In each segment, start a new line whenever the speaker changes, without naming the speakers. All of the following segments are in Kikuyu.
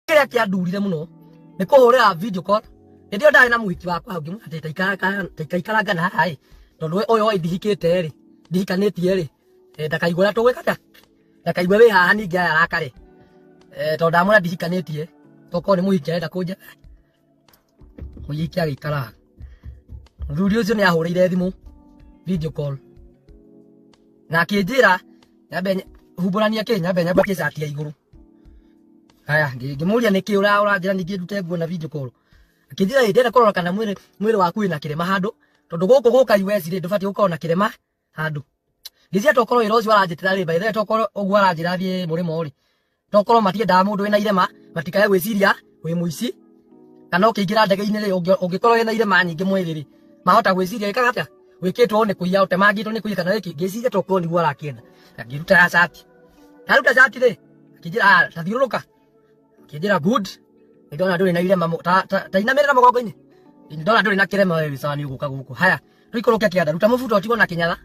Kĩrĩa kĩandurire mũno nĩ kũhũrĩra video call. Hĩndĩ ĩyo ndarĩ na mũhiki wakwa hau, ngĩmwĩra atĩ taikaraga na haha ĩ, tondũ ũyũ ĩ ndihikĩte rĩ, ndihikanĩtie rĩ, ndakaigua ũrĩa tũgwĩka atĩa, ndakaigue wĩ haha ningĩ aya arakare, tondũ ndamwĩra ndihikanĩtie, tokorwo nĩ mũhiki arenda kũnja. Mũhiki agĩikara haha. Mũthuri ũcio nĩ ahũrĩire thimũ video call na akĩnjĩra nyambe humbũranie kĩ, nyambe nyambatie cati ya igũrũ. Haya, ngĩmũria nĩkĩ ũranjĩra ningĩ ndute nguo na video call. Akĩnjĩra ĩ ndĩrenda kũrora kana mwĩrĩ waku wĩna kĩrema handũ, tondũ gũkũ gũka US rĩ, ndũbatiĩ gũkorwo na kĩrema handũ. Ngĩciria tokorwo wĩra ũcio aranjĩtĩra rĩ, by the way tokorwo ũguo aranjĩra thiĩ mũrĩmo rĩ, tokorwo matiendaga mũndũ wĩna irema, matikae gwĩciria wĩ mũici, kana ũkĩingĩra ndege-inĩ rĩ, ũngĩkorwo wĩna irema nyingĩ mwĩrĩ rĩ, mahota gwĩciria wĩkaga atĩa, wĩkĩtwo nĩ kũiya, ũtemangĩtwo nĩ kũiya kana wĩkĩ. Ngĩciria tokorwo nĩguo arakĩenda. Na ngĩruta ya cati. Ndaruta cati rĩ, akĩnjĩra ah, ta thiũrũrũka. Akĩnjĩra good. Nĩndona ndũrĩ na irema ta inamĩrĩra mũgongo-inĩ. Nĩndona ndũrĩ na kĩrema wewe sawa, nĩ ũgũka gũkũ. Haya, tũikũrũke kĩanda, ruta mũbuto ũtigwo na kĩnyatha.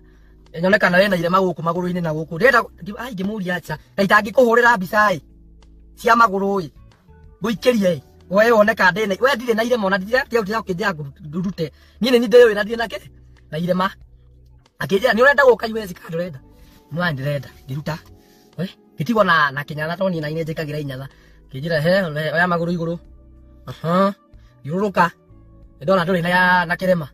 Nyone kana wĩna irema gũkũ magũrũ-inĩ na gũkũ. Ndĩrenda ai ngĩmũria acha, ta itangĩkũhũrĩra mbica ĩ cia magũrũ ĩ, ngũikĩrie ĩ, we wone kana ndĩ na, we ndirĩ na irema ona ndirĩ ũkĩnjĩra ndute. Niĩ nĩ niĩ ndĩyũĩ na ndirĩ na kĩ na irema. Akĩnjĩra nĩ ũrenda gũka US kana ndũrenda? Mwana ndĩrenda. Ngĩruta. We, ngĩtigwo na kĩnyatha tondũ niĩ na niĩ njĩkagĩra inyatha. Akĩnjĩra he oya magũrũ igũrũ. Aha. Thiũrũrũka. Nĩndona ndũrĩ na kĩrema.